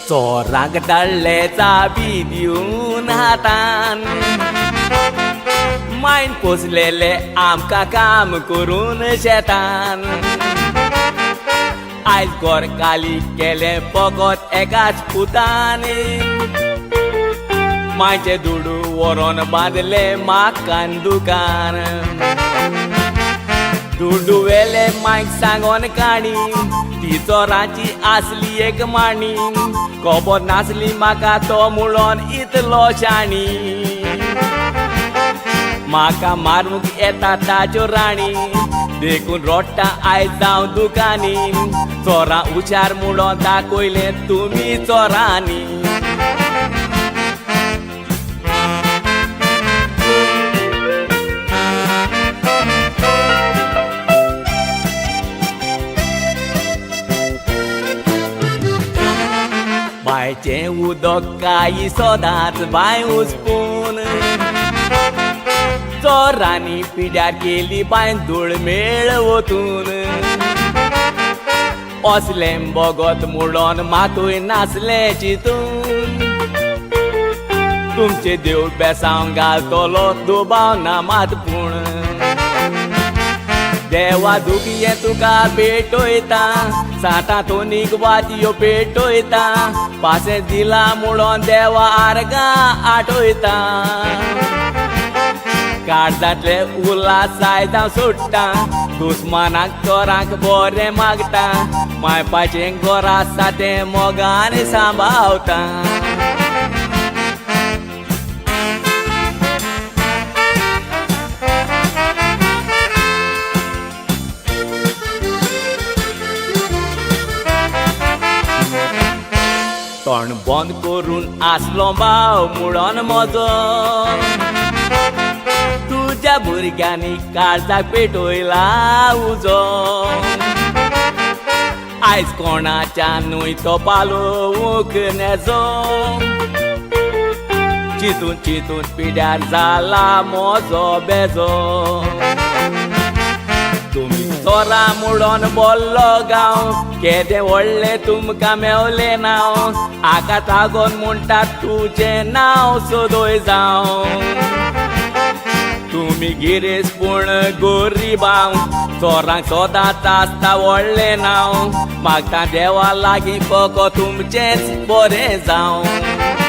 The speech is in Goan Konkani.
चोरांक धाडले चाबी दिवन हातान, मायन पोसलेले आमकां काम करून शेतान. आयज गोरकाली केलें फकत एकाच पुतान, मायचे दुडू व्हरोन बांदले माकान दुकान. दुडू वेले मायक सांगोन काणी, ती चोराची आसली एक माणी. खबर नासली म्हाका तो म्हणून इतलो शाणी, म्हाका मारूंक येता ताच्यो राणी. देखून रोडटा आयज जावं दुकानी, चोरां हुशार म्हणून दाखयलें तुमी चोरांनी. बांयचें उदक कांय सदांच बांय उसपून, चोरांनी पिड्यार केली बांय धूळ मेळ वतून. असलें बगत म्हणून मातूय नासलें चिंतून, तुमचें देव बेसांव घालतलो दुबाव ना मात पूण. देवा दुखयें तुका पेटयता, सातां तोनीक वातयो पेटयता, पासें दिला म्हणून देवा आर्गां आठयता. काळजांतले उल्हास आयज हांव सोडटा, दुस्मानाक चोरांक बरें मागता, मायपाचें घर आसा तें मोगान सांबाळता. तोंड बंद करून आसलो भाव म्हणून म्हजो, तुज्या भुरग्यांनी काळजाक पेटयला उजो. आयज कोणाच्या न्हय तो पालोवंक नेजो, चिंतून चिंतून पिड्यार जाला म्हजो बेजो. तुमी चोरां म्हणून बोल्लो गांव, केदें व्हडलें तुमकां मेवलें नांव, हाका लागून म्हणटात तुजें नांव सदोय जावं. तुमी गिरेस्त पूण गोरिबांव, चोरांक सदांच आसता व्हडलें नांव, मागता देवा लागीं फकत तुमचेंच बरें जावं.